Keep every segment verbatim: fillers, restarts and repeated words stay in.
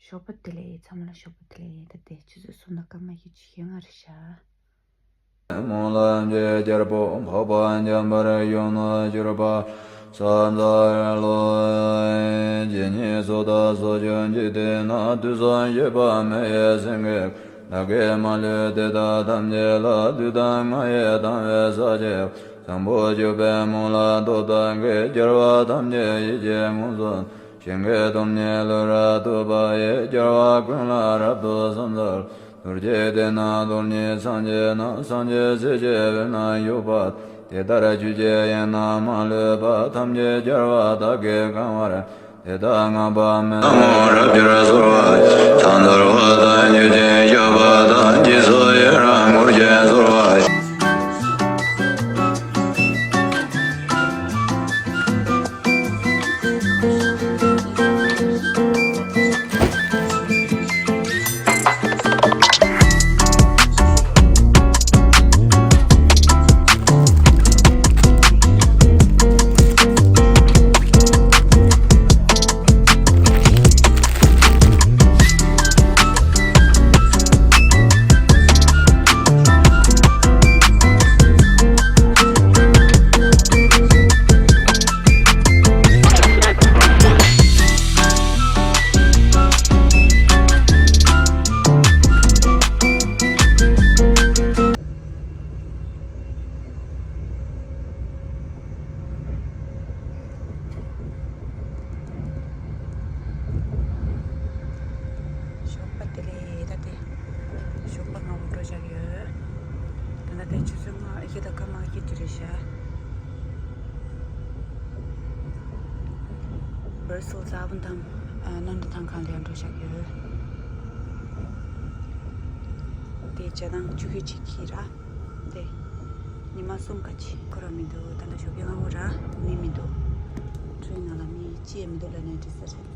ཞོགས་པ་བདེ་ལེགས། ཚང་མ་ལ་ཞོགས་པ་བདེ་ལེགས། ད་ལྟ་ཆུ་ཚོད་གསུམ་དང་སྐར་མ་བཞི་བཅུ་ཞེ་ལྔ་རེད་ཤག་སྨོན་ལམ་གྱི་རྒྱལ་པོ་འཕགས་པ་འཇམ་དཔལ་ཡུམ་ལ་གྱུར་པ། ས་མཛའ་བོའི་བློ་ཇི་སྙེད་སུ་དག་སོགས་ཀྱང་འཇིག་རྟེན་ན། དུས་གསུམ་གཤེགས་པ་མི་ཡི་སེང་གེ། བདག་གིས་མ་ལུས་དེ་དག་ཐམས་ཅད་ལ། ལུས་དང་ངག་ཡིད་དང་བས་ཕྱག་བགྱིའོ། བཟང་པོ་སྤྱོད་པའི་སྨོན་ལམ་སྟོབས་དག་གིས། རྒྱལ་བ་ཐམས་ཅད་ཡིད་ཀྱིས་མངོན་སུམ། ཞིང་གི་སྟོབས་ཉིད་ལུས་རབ་ཐོབ་པ་ཡིས། རྒྱལ་བ་ཀུན་ལ་རབ་ཏུ་ཕྱག་འཚལ་ལོ། རྡོ་རྗེ་གདན་ནི་རྡོར་སྙིང་སངས་རྒྱས་ན། སངས་རྒྱས་སྲས་ཀྱི་དཔོན་ནི་ཡོད་པ། དེ་ལྟར་ཆོས་ཀྱི་དབྱིངས་རྣམས་མ་ལུས་པ། ཐམས་ཅད་རྒྱལ་བ་དག་གིས་གང་བར། དེ་དག་བསྔགས་པ་མི་ལ་མོ་རབ་ཀྱིས་གསོལ་བ། ད་འདར་བ་དང་འགྱུར་ཅིང་གཤེགས་པ་དང་། འཇིགས་སུ་ཡི་རང་ངུར་ཅིང་གསོལ་བ། ཞོགས་པ་བདེ་ལེགས། ད་ལྟ་ཞོགས་པ་སྔ་པོ་འགྲོ་བཞག་ཡོད། ད་ལྟ་དེ་ཆུ་ཚོད་ལྔ་བཞི་དང་སྐར་མ་བཞི་བཅུ་རེད་ཤག་བྷར་སེལ་ས་བོན་ཐང་གནམ་གྲུ་ཐང་ཁང་ལ་ཡང་འགྲོ་བཞག་ཡོད། དེ་བྱ་དང་ཆུ་ཤུལ་གཅིག་གིས་ར། དེ། ཉི་མ་གསུམ་ཀ་ཅིག་འཁོར་བ་མི་འདུག་ད་ལྟ་ཞོགས་ཀས་སྔ་པོ་ར། མི་མི་འདུག་ཁྲོན་ནང་ལ་མི་ཅི་ཡང་མི་འདུག་ལབ་ནས་འདྲི་ས་རེད།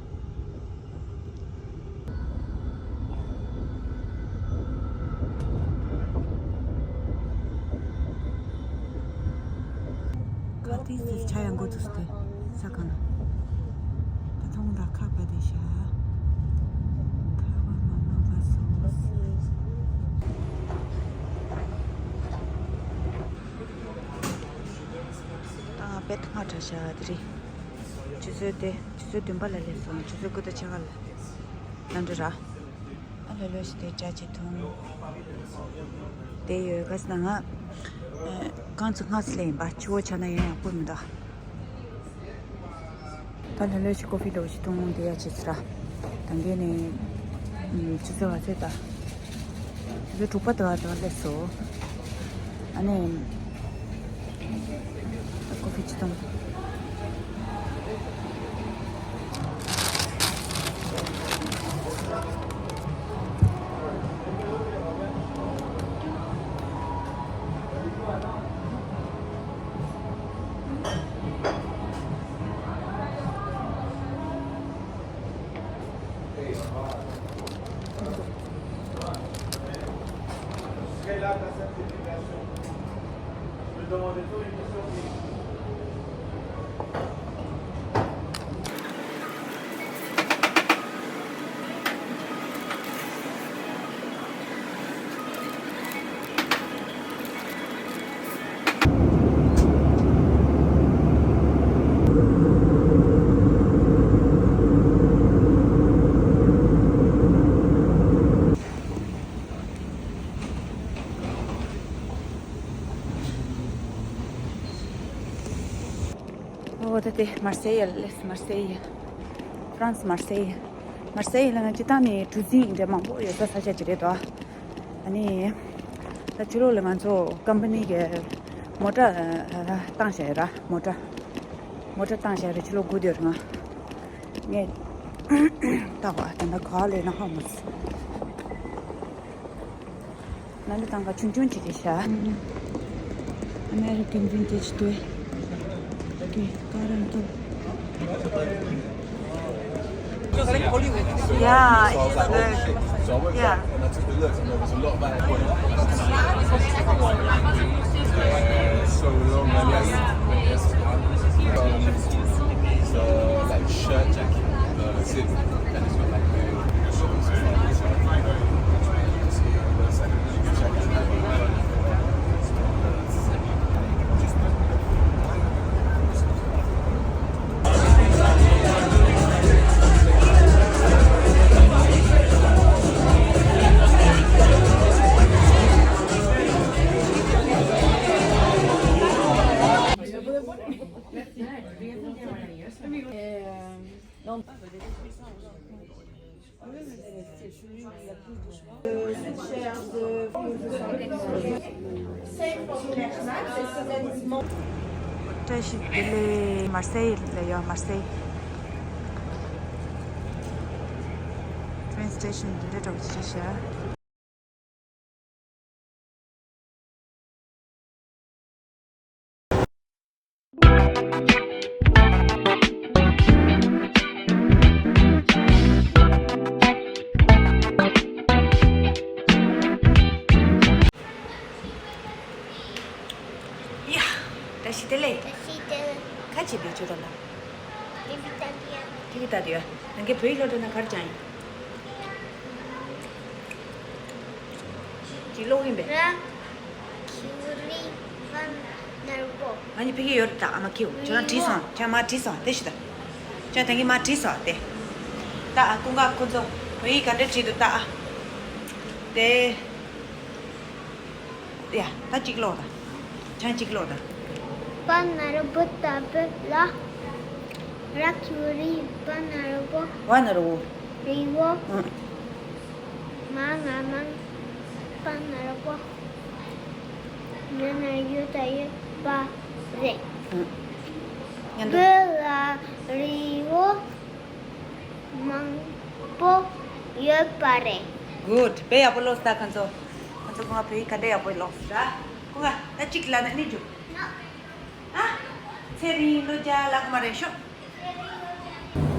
ཁ་ཏིས་ཆ་ཡང་འགོ་ཚུགས་ཏེ་ས་གང་ན། ད་ཐོང་ད་ཁ་པ་དེ་ཤ། ཁ་བ་མ་མ་བ་སོ། ད་བེད་སྔ་དྲགས་ཤག་དེ་རིང་། ཆུ་ཚོད་དེ་ཆུ་ཚོད་བདུན་པ་ལ་སླེབས་སོང་། ཆུ་ཚོད་དགུ་དང་ཕྱེད་ཀ་ལ་ལམ་འགྲོ་ར། ཨ་ལོ་ལོ་ཞིག་དེ་ཇ་ཅིག་འཐུང་། དེ་ཡོད་ག་ཟེར་ན་ང་། ཨ། རྐང་ཚོ་སྔ་ས་ལེ་ཡིན་པ་ཆུ་བོ་ཆགས་ན་ཡང་ཡག་པོ་མི་འདུག་ད་ལྷོད་ལྷོད་ཞིག་ཀོ་ཧྥི་འདྲ་བོ་ཞིག་འཐུང་། དེ་ཡ་བྱེད་ཚུལ་ར། ད་གིན་ནས་ཆུ་ཚོད་བ་ཚོད་ད། ཆུ་ཚོད་དྲུག་པ་དེ་བ་དེ་བ་སླེབས་སོང་། ཨ་ནི། ཀོ་ཧྥི་ཅི་དང་། ཨོ་ད་དེ་མར་སེ་ཡི་ལ་སླེབས། མར་སེ་ཡི། ཧྥ་རན་སི་མར་སེ་ཡི། མར་སེ་ཡི་ལ་ང་སྤྱིར་བཏང་ནས་གྲུ་གཟིངས་འདྲ་མང་པོ་ཡོད་ས་ས་ཆ་ཅིག་རེད་དོ། ཨ་ནི། ད་ཕྱི་ལོགས་ལ་ང་ཚོ་ཀམ་པ་ནི་གི་མོ་ཊ་བཏང་བཞག་ཡོད་ར། མོ་ཊ། མོ་ཊ་བཏང་བཞག་རེད། ཕྱི་ལོགས་སྒུག་བསྡད་ཡོད་རེད་ང་། ངས་ལྟ་བ་ད་ལྟ་ག་ལས་ན་ཧ་མ་སི། ནང་དུ་ཐང་ག་ཆུང་ཆུང་ཅིག་རེད་ཤག American vintage toy. Okay, car rental. Yeah, it's good. Yeah. So long, man. Yes. Yes. Um, it's a, like, shirt jacket, uh, zip, and it's got, like, the བཀྲ་ཤིས་བདེ་ལེགས། མར་སེ་ལ་ཡོད། མར་སེ་ཊེན་སི་ཊེ་ཤན་འདི་འདྲ་འདྲ་བོ་ཅིག་རེད་ཤག་ཡ། བཀྲ་ཤིས་བདེ་ལེགས། བཀྲ་ཤིས་བདེ་ལེགས། ཁ་ཅིག་བེད་སྤྱོད་དང་། ཊི་ཝི་ལྟ་དུས་ཡ། ཊི་ཝི་ལྟ་དུས་ཡ། ནང་གི་བོད་ཡིག་ཀློག་འདོད་ན་ག་རེ་བྱ་ཡིན། ཅིག་ཀློག་གིན་པས། ར། ཁྱི་རི་པ་ནར་པོ། ང་གཉིས་ཕ་གི་ཡོད་རེད་ད། ཨ་མ་ཁྱིའུ་ཁྱོད་རང་བྲིས་སོང་། ཁྱོད་མ་བྲིས་སོང་དེ་ཤི་ད། ཁྱོད་ད་གིན་མ་བྲིས་སོང་དེ། ད་ཨ་ཀུན་དགའ་ཁོ་ཚོ་བོད་ཡིག་ག་འདྲ་བྲིས་འདུག་ད་ཨ། དེ། ཡ། ད་གཅིག་ཀློག་ད། ཁྱོད་གཅིག་ཀློག་ད། པ་ན་རོ་བུ་ཏ་བུ་ལ། ར་ཁྱི་རི་པ་ན་རོ་བོ། བ་ན་རོ་བོ། རི་བོ། ཨང་། མ་ང་མང་། པ་ན་རོ་བོ། ན་ན་ཡོ་ད་ཡོད་པ་རེད། ཨང་། ཉན་འདུག་བུ་ལ་རི་བོ་མང་པོ་ཡོད་པ་རེད། གུཌ། དཔེ་ཡག་པོ་ཀློག་སོང་ད་ཁོ་ཚོ། ཁོ་ཚོ་ཁོ་ང་བོད་ཡིག་ག་འདྲ་ཡག་པོ་ཀློག་སོང་ར། ཁོ་ང་ད་གཅིག་ལབ་ན་ནི་འཇུ། ཨ། ཚེ་རིང་ལོ་བརྒྱ་ལགས་མ་རེད་ཤོག་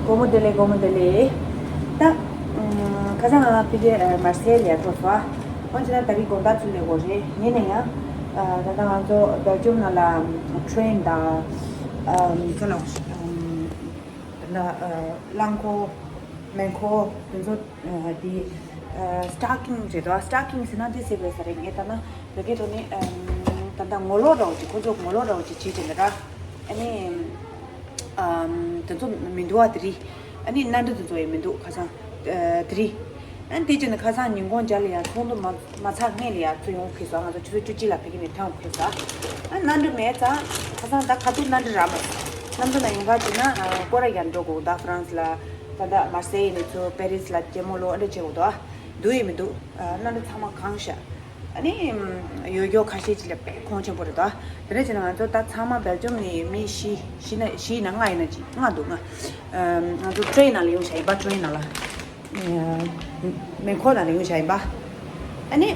དགོང་མོ་བདེ་ལེགས། དགོང་མོ་བདེ་ལེགས། ད་ཁ་སང་ང་ཕ་གི་མར་སེ་ལ་འགྲོ་སོང་། འོན་ཀྱང་ད་རེས་དགོང་དག་ཚུར་སླེབས་དགོས་རེད། ཡིན་ན་ཡང་ད་ལྟ་ང་ཚོ་སྦེལ་ཇམ་ནང་ལ་ཊེ་རེན་དང་། ཨམ། ཁ་ལག་ཨམ། ད་ལྟ་ཨ། རླངས་འཁོར། མེ་འཁོར་དེ་ཚོ་ཨ། དེ་ཨ། སི་ཊོག་གིང་རེད་དོ། སི་ཊོག་གིང་ཟེར་ན་དེ་ཟེར་བའི་ས་རེད། ངས་ལྟ་ན་བོད་སྐད་ཐོག་ནས་ཨམ། ད་ལྟ་ངོ་ལོག་འདྲ་བོ་ཅིག་ཁོ་ཚོ་ངོ་ལོག་འདྲ་བོ་ཅིག་བྱེད་ཀྱི་འདུག་ར། ཨ་ནི་ཨམ། དེ་ཚོ་མི་འདུག་ཨ། དེ་རིང་ཨ་ནི་གནམ་གྲུ་དེ་ཚོ་ཡང་མི་འདུག་ཁ་སང་ཨ། དེ་རིང་ཨ་ནི་དེ་བྱས་ནས་ཁ་སང་ཉིན་གུང་མཇལ་ལ་ཡ་ཚོགས་འདུ་མ་མ་ཚར་སྔོན་ལ་ཡ་ཚུར་ཡོང་གི་སོང་། ང་ཚོ་ཆུ་ཚོད་བཅུ་གཅིག་ལ་ཕ་གི་ནས་ཐོན་གི་སོང་། ཨ། གནམ་གྲུ་མེད་ཙང་ཁ་སང་ད་ཁ་ཐུག་གནམ་གྲུ་རག་མེད། གནམ་གྲུ་ནང་ཡོང་ག་བྱས་ན་ཨ། སྐོར་ར་རྒྱག་འགྲོ་དགོས། ད་ཧྥ་རན་སི་ལ་ད་ལྟ་མར་སེ་ཡི་ནས་ཚུར་པེ་རི་སི་ལ་ཇེ་མོ་ལོ་ཨ་འདྲ་བྱེད་དགོས་འདུག་ཨ། འདུག་ཡོད་མི་འདུག་ཨ། གནམ་གྲུ་ཚང་མ་གང་ཤག་ཨ་ནི་ཡོད་རྒྱུ་ཁ་ཤས་ཅིག་ལ་དཔེ་གོང་ཆེན་པོ་རེད་དོ། དེ་འདྲ་བྱས་ན་ང་ཚོ་ད་ཚང་མ་སྦེལ་ཇམ་ནས་མི་བཞི་བཞི་ན་བཞི་ཡིན་ན་ལྔ་ཡིན་ན་ཅིག་ལྔ་འདུག་ལྔ། ཨམ། ང་ཚོ་ཊེ་རེན་ནང་ལ་ཡོང་བཞག་ཡིན་པ། ཊེ་རེན་ནང་ལ། ཨམ། མེ་འཁོར་ནང་ལ་ཡོང་བཞག་ཡིན་པ། ཨ་ནི་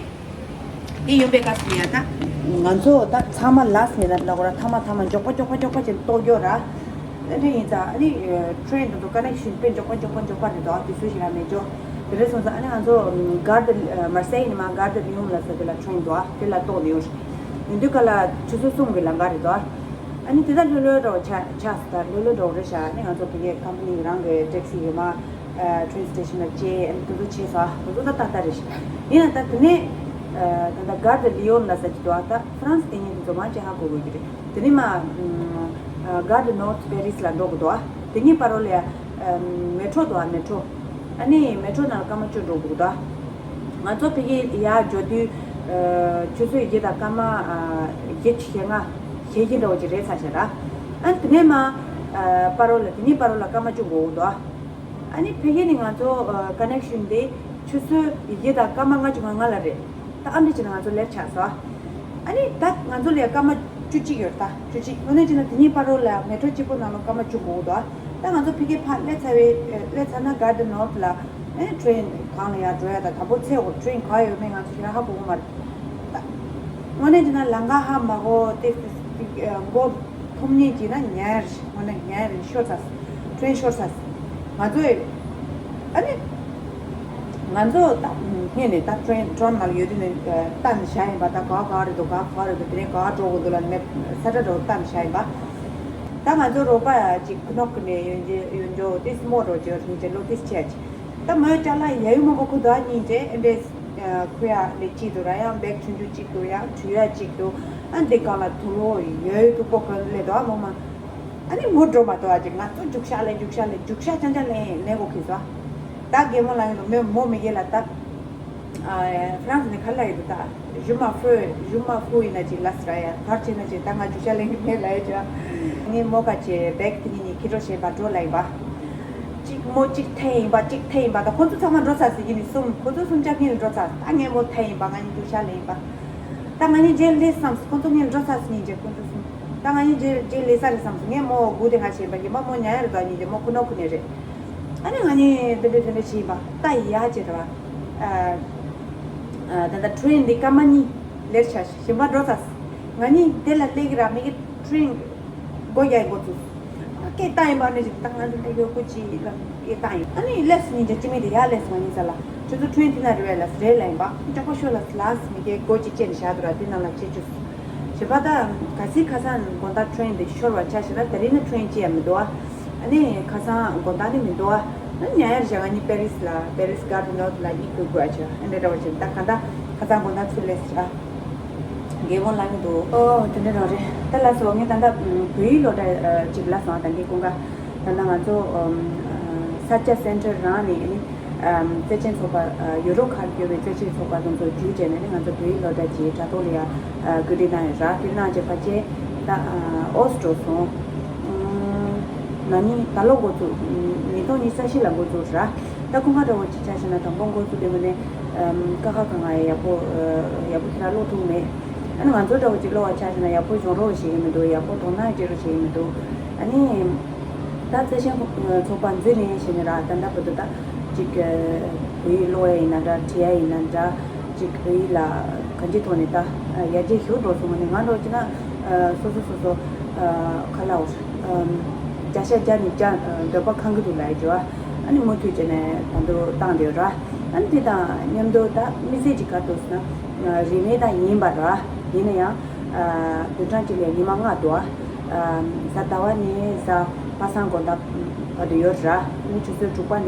དེ་ཡོང་པའི་སྐབས་སུ་ཡ་ད་ང་ཚོ་ད་ཚང་མ་ལཱསི་མི་ནཊ་ལ་གོ་ར། ཐ་མ་ཐ་མ་མགྱོགས་པ་མགྱོགས་པ་མགྱོགས་པ་ཅིག་གཏོང་རྒྱུ་ར། ཨ་འདྲ་ཡིན་ཙང་ཨ་ནི་ཊེ་རེན་དེ་ཚོ་ཀ་ནེག་ཤན་དཔེ་མགྱོགས་པ་མགྱོགས་པ་མགྱོགས་པ་རེད་དོ། དེ་སུ་ཞིག་ལ་མེད་འཇོག་དེ་རེད་སོང་ཙང་ཨ་ནི་ང་ཚོ་གར་ཌི་མར་སེ་ཡི་ནས་མར་གར་ཌི་ལི་ཡོན་ལ་ཟེར་དེ་ལ་ཊེ་རེན་འདུག་ཨ། དེ་ལ་གཏོང་ནས་ཡོད། ཡིན་དུས་ག་ལ་ཆུ་ཚོད་གསུམ་གྱི་ལམ་ཁ་རེད་དོ། ཨ་ནི་དེ་ད་ལྷོད་ལྷོད་འདྲ་བོ་ཆགས་ཆགས་སོང་། ད་ལྷོད་ལྷོད་འདྲ་བོ་རེད་ཤག་ཨ་ནི་ང་ཚོ་ཕ་གིའི་ཀམ་པ་ནི་རང་གི་ཊེག་སི་ཡོད་མ། ཨ། ཊེ་རེན་སི་ཊེ་ཤན་ལ་བཅད། ཨ་ནི་དེ་ཚོ་བྱས་སོང་། དེ་ཚོ་ད་ཏག་ཏག་རེད་ཤག་ཡིན་ན་ད་དེ་ནས་ཨ། ད་ད་གར་ཌི་ལི་ཡོན་ལ་ཟེར་གྱི་འདུག་ཨ། ད་ཧྥ་རན་སི་དེ་ཉིད་དེ་ཚོ་མང་ཆེ་ཧ་གོ་དགོས་ཀྱི་རེད། དེ་ནས་མར་ཨ། གར་ཌི་ནོར་ཐི་པེ་རི་སི་ལ་འགྲོ་དགོས་འདུག་ཨ། དེ་གཉིས་བར་རོ་ལ་ཡ་ཨ། མེ་ཊོ་འདུག་ཨ། མེ་ཊོ། ཨ་ནི་མེ་ཊོ་ནང་ལ་སྐར་མ་བཅུ་འགྲོ་དགོས་འདུག་ཨ། ང་ཚོ་ཕ་གི་ཡར་འགྲོ་དུས་ཨ། ཆུ་ཚོད་བཞི་དང་སྐར་མ་ཨ། བཞི་བཅུ་ཞེ་ལྔ་ཞེ་བཞི་འདྲ་བོ་ཅིག་རེད་ཚར་ཤག་ར། ཨ་ནི་དེ་ནས་མར་ཨ། བར་རོ་ལ་དེ་གཉིས་བར་རོ་ལ་སྐར་མ་བཅུ་འགྲོ་དགོས་འདུག་ཨ། ཨ་ནི་ཕ་གི་ནས་ང་ཚོ་ཨ། ཀ་ནེག་ཤན་དེ་ཆུ་ཚོད་བཞི་དང་སྐར་མ་ལྔ་བཅུ་ང་ལྔ་ལ་རེད། ད་ཨ་འདྲ་བྱས་ན་ང་ཚོ་ལེཊ་ཆགས་སོང་ཨ། ཨ་ནི་ད་ང་ཚོ་ལ་ཡ་སྐར་མ་བཅུ་གཅིག་ཡོད་རེད། ད་བཅུ་གཅིག་དངོས་གནས་བྱས་ན་དེ་གཉིས་བར་རོ་ལ་མེ་ཊོ་གཅིག་པོ་ནང་ལ་སྐར་མ་བཅུ་འགྲོ་དགོས་འདུག་ཨ། ད་ང་ཚོ་ཕ་གི་ཕར་སླེབས་ཚར་བའི་སླེབས་ཚར་ན་གར་ཌི་ནོར་ཐི་ལ་ཨེ་ཊེ་རེན་གང་ལ་ཡར་འགྲོ་ཡ་ད་དང་པོ་འཚོལ་དགོས། ཊེ་རེན་ག་ཡོད་མེད་ང་ཚོ་ཞེ་དྲག་ཧ་གོ་གི་མ་རེད། ད་དངོས་གནས་བྱས་ན་ལམ་ཁ་ཧ་མ་གོ་སྟེ་མགོ་འཐོམ་ཉེན་བྱས་ན་ཉལ་རེད། དངོས་གནས་ཉལ་རེད། ཤོར་ཚར། ཊེ་རེན་ཤོར་ཚར། ང་ཚོས་ཨ་ནི་ང་ཚོ་ད་སྔོན་ནས་ད་ཊེ་རེན་ཊེ་རེན་ནང་ལ་ཡོད་དུས་ནས་ལྟ་ནས་བཞག་ཡིན་པ། ད་ག་ག་རེད་འདུག་ག་ག་རེད་འདུག་དེ་ནས་ག་འགྲོ་དགོས་འདུག་ལ་ནས་ས་ཁྲ་འདྲ་བོ་ལྟ་ནས་བཞག་ཡིན་པ། ད་ང་ཚོ་རོགས་པ་ཅིག་ཁུ་ནོག་གི་ནས་ཡོད་འཇོ་ཡོད་འཇོ་ཏིས་མོ་རོ་ཇོ་ཧིན་ཅེ་ལོ་ཏིས་ཆེ་ཅིག་ད་མོའི་ཅ་ལག་ཡ་ཡུ་མང་པོ་ཁུ་འདུག་ཨ་སྙིང་རྗེ། ཨེ་འདྲས་ཁུ་ཡ་ལེ་གཅིག་འདུག་ར། ཡང་བེག་ཆུང་ཆུང་གཅིག་འདུག་ཡང་དྲི་ཡ་གཅིག་འདུག་ཨ་འདི་གང་ལ་དུ་ལོ་ཡ་ཡུ་དུ་པོ་གང་ལེ་འདུག་ཨ་མོ་མ། ཨ་ནི་མོ་འགྲོ་མ་གཏོགས་ཨ་ཅིག་ང་ཚོ་རྒྱུག་ཤ་ལེན་རྒྱུག་ཤ་ལེན་རྒྱུག་ཤ་ཅང་ཅང་ལེན་ལེན་དགོས་ཁི་སོ། ད་རྒན་མོ་ལ་ཡིན་དུ་མོ་མོ་མི་རྒན་ལ་ད། ཨ་ཧྥ་རན་སི་ནས་ག་ལ་ཡོད་དུ་ད། ཞུ་མ་ཧྥུ་ཞུ་མ་ཧྥུ་ཡིན་ན་ཅིག་ལ་སི་ར་ཡ་གར་ཆེ་ན་ཅིག་ད་ང་རྒྱུག་ཤ་ལེན་གི་མེད་ལ་ཡོད་ཅིག་ངས་མོ་ག་ཅེ་བེག་དེ་ནི་ནི་ཁི་རོ་ཤེ་བ་འགྲོ་ལ་ཡིན་པ། ཅིག་ མོ་གཅིག་འཐེན་ཡིན་པ་གཅིག་འཐེན་ཡིན་པ་ད་ཁོ་ཚོ་ཚང་མ་འགྲོ་ཚར་ཟིན་གྱི་ནི་གསུམ། ཁོ་ཚོ་གསུམ་ཆ་གཉིས་ལ་འགྲོ་ཚར། ད་ངས་མོ་འཐེན་ཡིན་པ། ང་གཉིས་རྒྱུག་ཤར་ལེན་ཡིན་པ། ད་ང་གཉིས་རྗེས་ལས་བསམས། ཁོ་ཚོ་གཉིས་ལ་འགྲོ་ཚར་ཟིན་ཡིན་རྗེས་ཁོ་ཚོ་གསུམ། ད་ང་གཉིས་རྗེས་རྗེས་ལས་ས་རེད་བསམས་སོང་། ངས་མོ་སྒུག་དེ་ང་བྱས་པ་ཡིན་པ། མོ་ཉལ་ཡ་རེད། ད་གཉིས་རྗེས་མོ་ཁུ་ནོ་ཁུ་ནེ་རེད། ཨ་ནི་ང་གཉིས་དེ་འདྲས་དེ་འདྲས་བྱས་ཡིན་པ། ད་ཡ་བྱས་ད་བ། ཨ་ཨ་ད་ད་ཁྲེན་འདི་སྐར་མ་གཉིས་ལེར་ཆགས་ཤིང་གཞན་པ་འགྲོ་ཚར། ང་གཉིས་དེ་ལ་སླེབས་ཀྱི་ར་མི་གི་ཁྲེན་སྒོ་རྒྱག་འགོ་བཙུགས། སྐད་བཏང་ཡིན་པ་ནི་ཅིག་ད་ང་ཚོ་ལས་ཡོད་སྐུ་ཅི་ལ་སྐད་བཏང་ཡིན། ཨ་ནི་ལས་སུ་ཉིན་ཅིག་སྤྱི་མི་དེ་ཡར་ལས་སུ་ང་གཉིས་ས་ལ་ཁྱོད་ཚོ་ཁྲུན་དེ་ན་རེ་བས་ལ་རེད་ལ་ཡིན་པ། སྐྲག་པ་ཤོར་ལ་ལ་སུ་མི་སྐད་སྒོ་ཅིག་བཅད་ནས་བཞག་འདུག་ར། དེ་ནང་ལ་ཁྱེད་ཚོ་བྱེད་པ་ད་ག་སི་ཁ་སང་དགོང་དག་ཁྲུན་དེ་ཤོར་བ་ཆ་བཞག་ན་ད་རིང་ནི་ཁྲུན་ཅི་ཡང་མི་འདུག་ཨ། ཨ་ནི་ཁ་སང་དགོང་དག་ནི་མི་འདུག་ཨ། ཨ་ནི་ཉལ་ཡར་བཞག་ང་གཉིས་པེ་རིས་ལ་པེ་རིས་གར་ཌི་ནོར་ལ་གཉིད་ཁུག་དགོས་ཨ་ཆ་ཨ་འདྲ་འདྲ་བ་ཆེ། ད་ག་ད་ཁ་སང་དགོང་དག་ཚུར་ལས་ཆ། རྒྱལ་ཁོངས་ལ་མི་འདུག་ཨོ་དེ་འདྲ་རང་རེད། ད་ལ་སོ་ངས་ད་ལྟ་བོད་ཡིག་སློབ་གྲྭ་གཅིག་ལ་སོང་། ད་འདི་ཀུན་དགའ་ད་ལྟ་ང་ཚོ་ས་སྐྱ་སེན་ཊར་རང་ནས་ནི་བརྩེ་ཆེན་ཚོགས་པ་ཡུ་རོབ་ཁག་ཡོད་པའི་བརྩེ་ཆེན་ཚོགས་པ་དེ་ཚོ་བརྒྱུད་བྱས་ནས་ནི་ང་ཚོ་བོད་ཡིག་སློབ་གྲྭ་གི་དྲ་ཐོག་ལ་ཡ་བཀོད་སྒྲིག་གནང་ཡོད་ར། དེ་གནང་བྱས་ཕལ་ཆེར་ད་ཨོ་སི་འགྲོ་སོང་། ན་ནིང་ད་ལོ་འགོ་བཙུགས། ཉིས་སྟོང་ཉི་ཤུ་རྩ་བཞི་ལ་འགོ་བཙུགས་ར། ད་ཀུན་དགའ་འདྲ་བོ་ཅིག་ཆ་བཞག་ན་དང་པོ་འགོ་བཙུགས་དེ་མིན་ནས་ཀ་ཁ་ག་ང་ཡག་པོ་ཡག་པོ་ཁྱེད་རང་ཀློག་ཐུབ་མེད། ཨ་ནི་ང་ཚོ་འདྲ་བོ་ཅིག་ཀློག་པ་ཆ་བཞག་ན་ཡག་པོ་སྦྱོང་རོགས་བྱེད་ཀྱི་མི་འདུག་ཡག་པོ་དོ་སྣང་སྤྲད་རོགས་བྱེད་ཀྱི་མི་འདུག་ཨ་ནི་ད་བརྩེ་ཆེན་ཚོགས་པ་འཛུལ་ནས་བྱས་ནས་ར། ད་ལྟ་བར་དུ་ད་ཅིག་བོད་ཡིག་ཀློག་ཡ་ཡིན་ན་འདྲ། བྲིས་ཡ་ཡིན་ན་འདྲ། ཅིག་བོད་ཡིག་ལ་གང་ཅིའི་ཐོག་ནས་ད་ཡར་རྒྱས་ཞུ་འགྲོ་སོང་ནས་ང་འདྲ་བོ་ཅིག་ན་སོ་སོ་སོ་སོ་ཁ་ལའོ་བརྒྱ་ཆ་བརྒྱ་ནས་བརྒྱ་འདོད་པ་ཁེངས་ཀྱི་འདུག་ལབ་ཡ་ཅིག་ཨ་ནི་མུ་མཐུད་བྱས་ནས་ད་དུང་བཏང་བསྡད་ཡོད་ར། ཨ་ནི་དེ་དང་མཉམ་དུ་ད་དམིགས་བསལ་གྱི་ག་རེ་འདུག་ཟེར་ན་རིན་མེད་ད་ཡིན་པ་ར། ཡིན་ན་ཡང་བདུན་ཕྲག་གཅིག་ལ་ཉི་མ་ལྔ་འདུག་ཨ། གཟའ་ཟླ་བ་ནས་གཟའ་པ་སངས་དགོང་དག་བར་དུ་ཡོད་ར། ཨ་ནི་ཆུ་ཚོད་དྲུག་པ་ནས་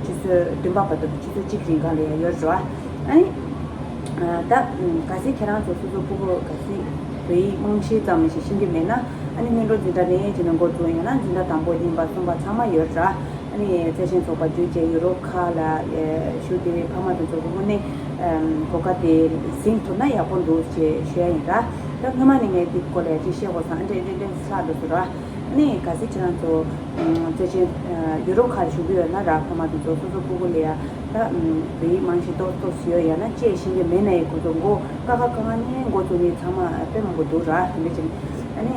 ཆུ་ཚོད་བདུན་པ་བར་དུ་ཆུ་ཚོད་གཅིག་རིང་གང་ལ་ཡང་ཡོད་ར། ཨ་ནི་ད་གལ་སྲིད་ཁྱེད་རང་ཚོ་སོ་སོ་སྤུ་གུ་གལ་སྲིད་བོད་ཡིག་རྨང་གཞི་ཙམ་ཞིག་ཤེས་ཀྱི་མེད་ན་ཨ་ནི་སྔོན་འགྲོ་འཛིན་གྲྭ་ནས་བྱས་ནས་འགོ་བཙུགས་ཡོང་ན་འཛིན་གྲྭ་དང་པོ་གཉིས་པ་གསུམ་པ་ཚང་མ་ཡོད་ར། ཨ་ནི་བརྩེ་ཆེན་ཚོགས་པ་བརྒྱུད་བྱས་ཡུ་རོབ་ཁག་ལ་བཞུགས་བསྡད་པའི་ཕ་མ་དེ་ཚོ་གི་དངོས་གནས་གོ་སྐབས་དེ་ཟིན་ཐུབ་ན་ཡག་པོ་འདུག་ཅེས་ཞུ་ཡ་ཡིན་ར། ད་སྔོན་མ་ནས་ངས་དེ་སྐོར་ལ་ཅིག་བཤད་དགོས་བསམ། ཨ་འདྲས་འདྲས་འདྲས་ལྷག་འགྲོ་སོང་ར། ཨ་ནི་གལ་སྲིད་ཁྱེད་རང་ཚོ་བརྩེ་ཆེན་ཡུ་རོབ་ཁག་ལ་བཞུགས་ཀྱི་ཡོད་ན་ར། ཕ་མ་དེ་ཚོ་སོ་སོ་སྤུ་གུ་ལ་ཡ་ད་བོད་ཡིག་རྨང་གཞི་ཏོག་ཏོག་ཡོད་ཡ་ན་ཅེས་ཤེས་ཀྱི་མེད་ན་ཡི་ཁོ་ཚོ་མགོ་ཀ་ཁ་ཀ་ཁ་ནས་མགོ་བཙུགས་ནས་ཚང་མ་དཔེ་མང་པོ་འདུག་ར། དེ་འདྲས་ཅིག་ཨ་ནི་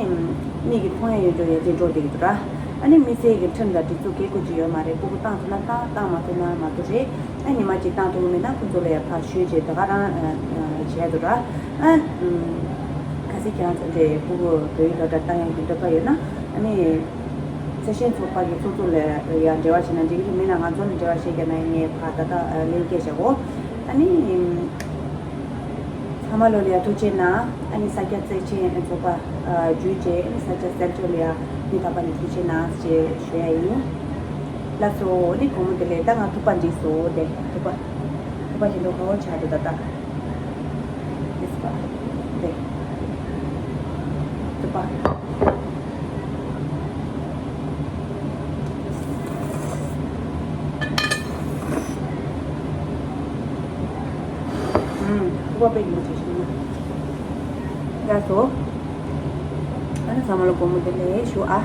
མིག་གིས་མཐོང་ཡ་ཡོད་འགྲོ་ཡ་ཅིག་འགྲོ་བསྡད་ཀྱི་འདུག་ར། ཨ་ནི་མི་སེར་གྱི་ཁྲིམས་དང་སྒྲིག་འཛུགས་གལ་དགོས་ཀྱི་ཡོད་མ་རེད། སྤུ་གུ་བཏང་ཐུབ་ན་བཏང་། བཏང་མ་ཐུབ་ན་མ་ཐུབ་རེད། ཨ་ཉི་མ་གཅིག་བཏང་ཐུབ་ཀྱི་མེད་ན་ཁོ་ཚོ་ལ་ཡ་ཕར་ཞུས་བྱས་ད་ག་རང་བྱས་འདུག་ར། ཨ་གལ་སྲིད་ཁྱེད་རང་ཚོ་འདྲའི་སྤུ་གུ་བོད་ཡིག་སློབ་གྲྭ་བཏང་ཡ་གི་འདོད་པ་ཡོད་ན་ཨ་ནི་བརྩེ་ཆེན་ཚོགས་པ་གི་ཚོགས་གཙོ་ལ་ཡ་འབྲེལ་བ་བྱས་ན་འགྲིག་གི་རེད། མིན་ན་ང་ཚོ་ལ་འབྲེལ་བ་བྱེད་རྒྱུ་ན་ངས་ཕར་ད་ལྟ་ལན་སྐྱེལ་བྱ་གོ། ཨ་ནི། ཚང་མ་ལོ་ལ་ཡ་ཐུགས་རྗེ་གནང་། ཨ་ནི་ས་སྐྱ་བརྩེ་ཆེན་ཚོགས་པ་བརྒྱུད་བྱས་ཨ་ནི་ས་སྐྱ་སེན་ཊར་ལ་ཡ་མི་རྟག་པ་ནས་ཐུགས་རྗེ་གནང་ཞེས་ཞུ་ཡ་ཡིན། ལགས་སོ། ཨ་ནི་དགོང་མོ་དེ་ལས་ད་ང་ཐུག་པ་འགྲིག་སོང་། དེ་ཐུག་པ་ཐུག་པ་ཞིག་འདུག་ག་བོ་ཆགས་འདུག་ད་ལྟ། ཨིས་པ། དེ་ཐུག་པ། ཨུམ། ཐུག་པ་དཔེ་ཉུང་ཅིག་ཞིག་ཡིན། ལགས་སོ། ཨ་ནི་ཚང་མ་ལ་དགོང་མོ་བདེ་ལེགས་ཞུ་ཨ།